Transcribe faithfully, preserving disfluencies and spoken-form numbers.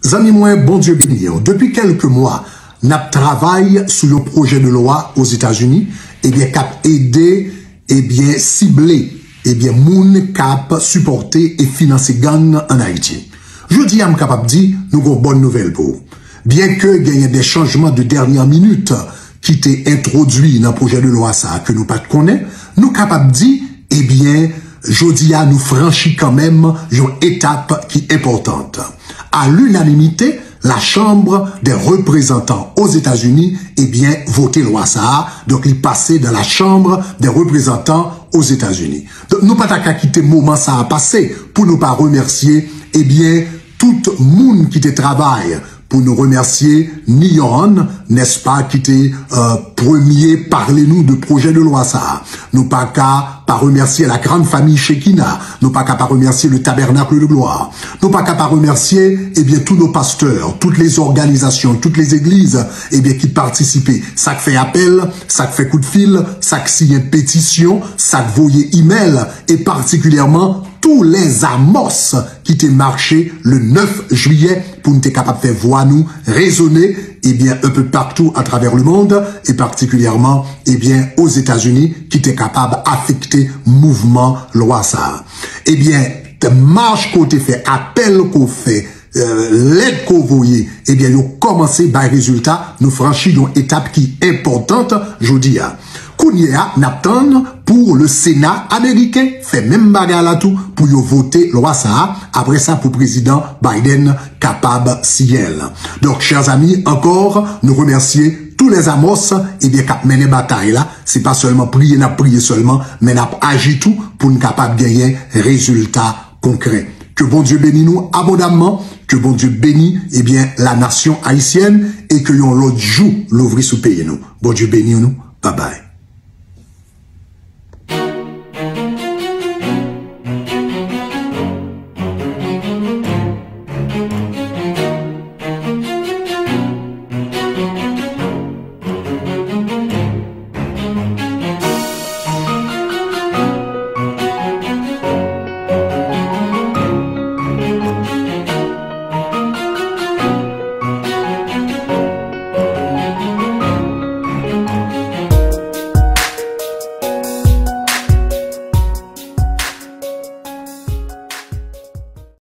Zanmi mwen, Bondye beni w. Depi kèlke mwa, n ap travay sou yon pwojè de lwa Ozetazini, ebyen, k ap ede, ebyen, sible, ebyen, moun k ap sipòte e finanse gang ann Ayiti. Jodi a, m kapab di, nou gon bòn nouvèl pou ou. Byenke genyen de chanjman de dènyè minit ki te entwodui nan pwojè de lwa sa a ke nou pa t konnen, nou kapab di, ebyen, jodi a, nou franchi kanmenm yon etap ki enpòtan. A linanimite, la Chambre des Représentants Ozetazini, ebyen, vote lwa sa a. Donk, li pase dans la Chambre des Représentants Ozetazini. Donk, nou pa ta ka kite moman sa a pase pou nou pa remèsye, ebyen, tout moun ki te travay, pou nou remèsye Niyon, nèspa, ki te, euh, premye pale nou de pwojè de lwa sa a. Nou pa ka pa remèsye la grande famille Shekinah. Nou pa ka pa remèsye le Tabernacle de Gloire. Nou pa ka pa remèsye, ebyen, tous nos pasteurs, toutes les organisations, toutes les églises, ebyen, ki patisipe. Sa k fè apèl, sa k fè kout fil, sa k siyen petisyon, sa k voye imèl, e patikilyèman tous les Amos ki te mache le neuf juillet pou n te kapab fè vwa nou rezone, ebyen, un peu partout à travers le monde, e patikilyèman, ebyen, Ozetazini, ki te kapab afekte mouvman lwa sa a. Ebyen, mach ke w te fè, apèl ke w fè, euh, lèt ke w voye, ebyen, yo kòmanse bay rezilta, nou franchi yon etap ki enpòtan jodi a. Kounye a, n ap tann pou le Sena ameriken fè menm bagay la tou, pou yo vote lwa sa a. Apre sa, pou prezidan Biden kapab siyen l. Donk, chers amis, encore, nou remèsye tous les Amos, ebyen, k ap mennen batay la. Se pa sèlman priye n ap priye sèlman, men n ap aji tou pou n kapab genyen rezilta konkrè. Ke Bondye beni nou abondamman, ke Bondye beni, ebyen, la nation haïtienne, e ke yon lòt jou louvri sou peyi nou. Bondye beni nou, babay.